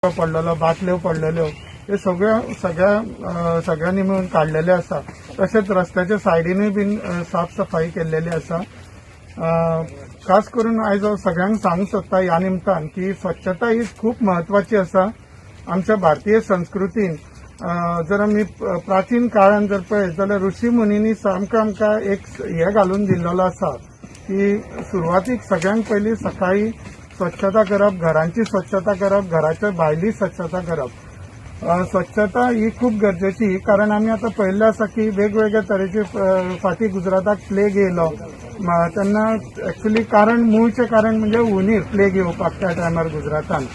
पडलेलो, बाटल्यो पडलेल्यो, हे सगळ्यो सगळ्या सगळ्यांनी मिळून काडलेले आसा. तशेंच रस्त्याच्या सायडीनूय बीन साफसफाई केल्लेली आसा. खास करून आयज हांव सगळ्यांक सांगूंक सोदता ह्या निमतान की स्वच्छता ही खूब म्हत्वाची आसा. आमच्या भारतीय संस्कृतीन जर आमी प्राचीन काळान जर पळयत जाल्यार ऋषी मुनींनी सामको आमकां एक हे घालून दिल्लेलो आसा की सुरवातीक सगळ्यांत पयलीं सकाळी स्वच्छता करप, घरांची स्वच्छता करप, घराच्या भायली स्वच्छता करप. स्वच्छता ही खूब गरजेची, कारण आमी आतां पळयल्लें आसा की वेगवेगळ्या तरेचे फाटीं गुजराताक प्लेग येयलो तेन्ना एक्चुली कारण, मुळचें कारण म्हणजे हुनीर प्लेग येवपाक त्या टायमार गुजरातान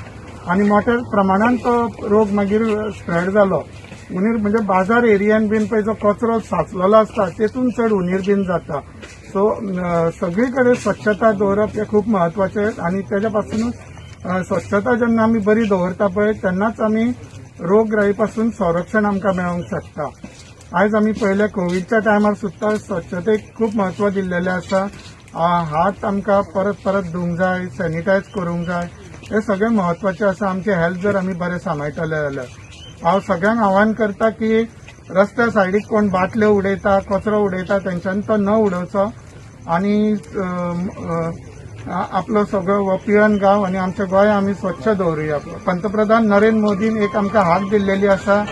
आनी मोठ्या प्रमाणान तो रोग मागीर स्प्रेड जालो. हुनीर म्हणजे बाजार एरियान बीन पळय जो कचरो साचलेलो आसता तेतून चड हुनीर बीन जाता. सो सगळी कडेन स्वच्छता दवरप हें खूब म्हत्वाचें आनी तेज्या पासुनूच स्वच्छता जेन्ना आमी बरी दवरता पळय तेन्नाच आमी रोगराई पासून संरक्षण आमकां मेळोंक शकता. आयज आमी पळयलें कोविडच्या टायमार सुद्दां स्वच्छतेक खूब म्हत्व दिल्लेलें आसा. हात आमकां परत परत धुवंक जाय, सॅनिटायज करूंक जाय, हें सगळें म्हत्वाचें आसा आमचें हेल्थ जर आमी बरें सांबाळटले जाल्यार. हांव सगळ्यांक आव्हान करता की रस्त्या सायडीक कोण बाटल्यो उडयता, कचरो उडयता, तेंच्यांनी तो न उडोवचो आनी आपलो सगळो हो पिळर्ण गांव आनी आमच्या गोंय आमी स्वच्छ दवरुया. पंतप्रधान नरेंद्र मोदीन एक आमकां हाक दिल्लेली आसा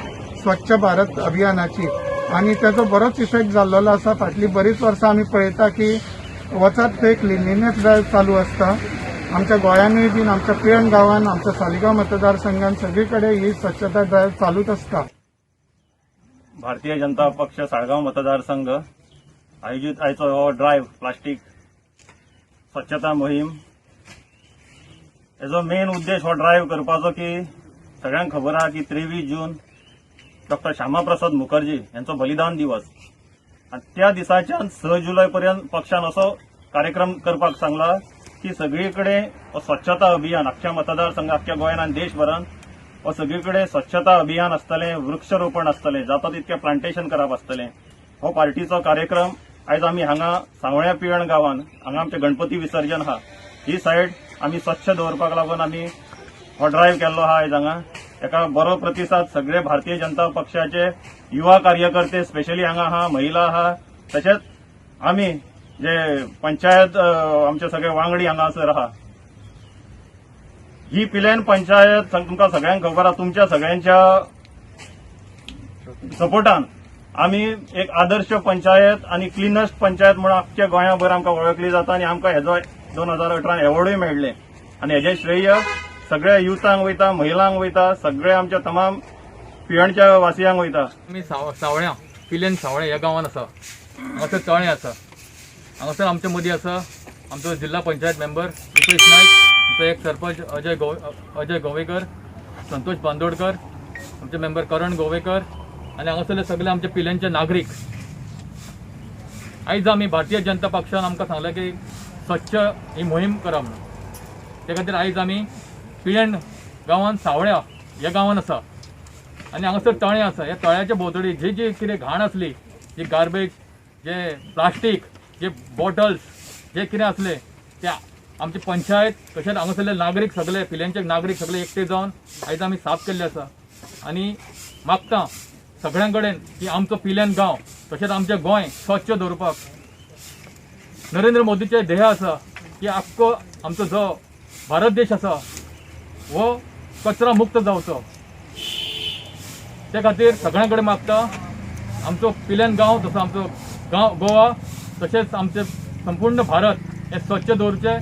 स्वच्छ भारत अभियानाची आनी तेजो बरोच इफेक्ट जाल्लो आसा. फाटलीं बरीच वर्सां आमी पळयता की वचत थंय क्लिनलीनेस ड्रायव्ह चालू आसता. आमच्या गोंयानूय बीन आमच्या पिळर्ण गांवान, आमच्या सालिगांव मतदारसंघान सगळी कडेन ही स्वच्छता ड्रायव्ह चालूच आसता. भारतीय जनता पक्ष साळगांव मतदारसंघ आयोजित आयचो हो ड्रायव्ह प्लास्टीक स्वच्छता मोहीम, हेजो मेन उद्देश हो ड्रायव्ह करपाचो की सगळ्यांक खबर आहा की 23 जून डॉक्टर श्यामा प्रसाद मुखर्जी यांचो बलिदान दिवस आनी त्या दिसाच्यान 6 जुलय पर्यंत पक्षान असो कार्यक्रम करपाक सांगला की सगळी कडेन हो स्वच्छता अभियान अख्ख्या मतदारसंघ, अख्ख्या गोंयान आनी देशभरान हो सगळी कडेन स्वच्छता अभियान आसतलें, वृक्षरोपण आसतलें, जाता तितकें प्लांटेशन करप आसतलें. हो पार्टीचो कार्यक्रम आयज आमी हांगा सांवळ्या पिळर्ण गांवान हांगा आमचें गणपती विसर्जन आहा, ही सायड आमी स्वच्छ दवरपाक लागून आमी हो ड्रायव्ह केल्लो आहा. आयज हांगा एका बरो प्रतिसाद, सगळे भारतीय जनता पक्षाचे युवा कार्यकर्ते स्पेशली हांगा आहा, महिला आहा, तशेंच आमी जे पंचायत आमचे सगळे वांगडी हांगासर आहा. ही पिलेन पंचायत तुमकां सगळ्यांक खबर आहा, तुमच्या सगळ्यांच्या सपोर्टान आमी एक आदर्श पंचायत आनी क्लिनस्ट पंचायत म्हणून आख्ख्या गोंयाभर आमकां वळखली जाता आनी आमकां हेजो 2018 एवॉर्डूय मेळ्ळे आनी हेजें श्रेय सगळ्या युथांक वयता, महिलांक वयता, सगळे आमच्या तमाम पिळर्णच्या वासियांक वयता. आमी सावळ्यां, पिलेन सावळ्या ह्या गांवान आसा. हांगासर तळें आसा. हांगासर आमच्या मदीं आसा आमचो जिल्हा पंचायत मेंबर रुपेश नायक, आमचो एक सरपंच अजय गोवेकर, संतोष बांदोडकर, आमचे मेंबर करण गोवेकर आनी हांगासरले सगळे आमचे पिलेनचे नागरीक. आयज आमी भारतीय जनता पक्षान आमकां सांगलें की स्वच्छ ही मोहीम करा म्हणून, ते खातीर आयज आमी पिळर्ण गांवान सावळ्या ह्या गांवान आसा आनी हांगासर तळें आसा. ह्या तळ्याच्या भोंवतणी जी जी कितें घाण आसली, जी गार्बेज, जे प्लास्टीक, जे बॉटल्स, जे कितें आसले ते आमची पंचायत तशेंच हांगासरले नागरीक, सगळे पिलेंचे नागरीक सगळे एकटे जावन आयज आमी साफ केल्ले आसा. आनी मागता सगळ्यां कडेन की आमचो पिलेन गांव तशेंच आमचें गोंय स्वच्छ दवरपाक. नरेंद्र मोदीचें ध्येय आसा की आख्खो आमचो जो भारत देश आसा हो कचरा मुक्त जावचो. ते खातीर सगळ्यां कडेन मागता, आमचो पिलेन गांव तसो आमचो गांव गोवा तशेंच आमचें संपूर्ण भारत हे स्वच्छ दवरचें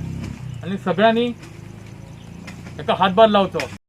आनी सगळ्यांनी हेका हातभार लावचो.